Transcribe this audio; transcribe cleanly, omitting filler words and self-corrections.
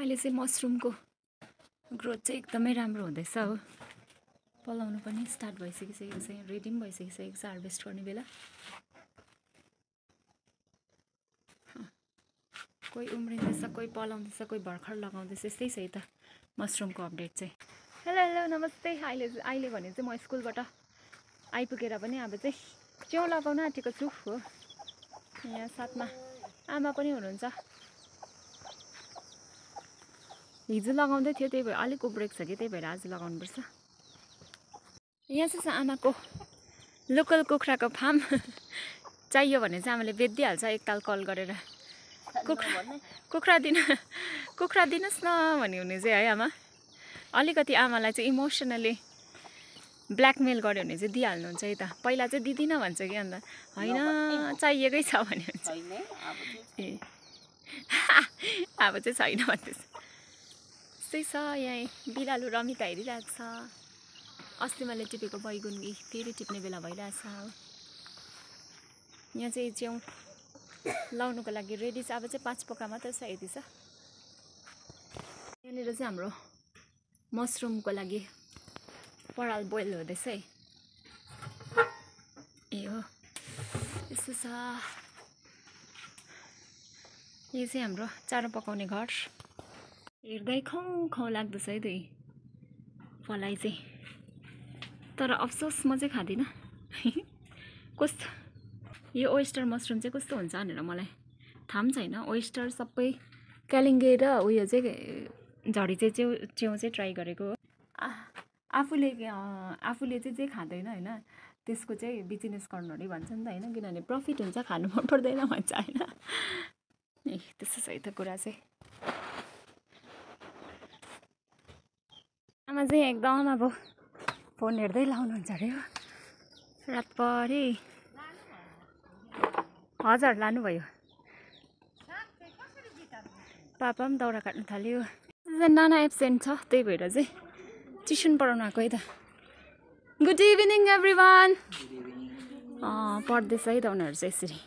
अहिले चाहिँ मसरुमको ग्रोथ चाहिँ एकदमै राम्रो हुँदैछ हो। पलाउनु पनि स्टार्ट भइसकिसकेको छ, रेडी पनि भइसकिसकेको छ हार्भेस्ट गर्ने बेला। कोही उम्रिँदैछ, कोही पलाउँदैछ, कोही भर्खर लगाउँदैछ, यस्तै छ त मसरुमको अपडेट चाहिँ। हेलो हेलो नमस्ते। अहिले भने चाहिँ म स्कुलबाट आइपुगेर पनि अब चाहिँ च्याउ लगाउन आँटेको छु हो। यहाँ साथमा आमा पनि हुनुहुन्छ। हिजो लगाउँदै थियो, त्यही भएर अलिक उब्रेको छ कि, त्यही भएर आज लगाउनुपर्छ। यहाँ चाहिँ आमाको लोकल कुखुराको फार्म चाहियो भने चाहिँ आमाले बेचिदिइहाल्छ एकताल कल गरेर। कुखुरा दिनुहोस् न भन्ने हुने चाहिँ है आमा। अलिकति आमालाई चाहिँ इमोसनली ब्ल्याकमेल गर्यो भने चाहिँ दिइहाल्नुहुन्छ है त। पहिला चाहिँ दिदिनँ भन्छ कि, अन्त होइन चाहिएकै छ भने हुन्छ। ए अब चाहिँ छैन भन्दैछ। त्यस्तै छ। यहाँ बिरालो रमिता हेरिरहेको छ। अस्ति मैले टिपेको बैगुन फेरि टिप्ने बेला भइरहेछ। यहाँ चाहिँ च्याउ लाउनुको लागि रेडी छ। अब चाहिँ 5 पोका मात्र छ, यति छ। यहाँनिर चाहिँ हाम्रो मसरुमको लागि पराल बोइल हुँदैछ है। ए हो यस्तो छ। यो चाहिँ हाम्रो चारो पकाउने घर। हेर्दै खाउँ खाउँ लाग्दैछ है त फलाइ चाहिँ। तर अफसोस म चाहिँ खाँदिनँ। कस्तो यो ओइस्टर मसरुम चाहिँ कस्तो हुन्छ भनेर मलाई थाहा पनि छैन। ओइस्टर सबै क्यालिङ्गे र उयो चाहिँ झडी चाहिँ च्याउ चाहिँ ट्राई गरेको हो। आफूले चाहिँ जे खाँदैन होइन, त्यसको चाहिँ बिजनेस गर्नु अरे भन्छ नि त होइन। किनभने प्रफिट हुन्छ, खानु मन पर्दैन भन्छ होइन। ए त्यस्तो छ त कुरा चाहिँ। आमा चाहिँ एकदम अब फोन हेर्दै लाउनुहुन्छ अरे हो रातभरि। हजुर लानुभयो। पापा पनि दाउरा काट्नु थाल्यो। नाना एब्सेन्ट छ, त्यही भएर चाहिँ ट्युसन पढाउनु आएको है त। Good evening every one. पढ्दैछ है त उनीहरू चाहिँ यसरी।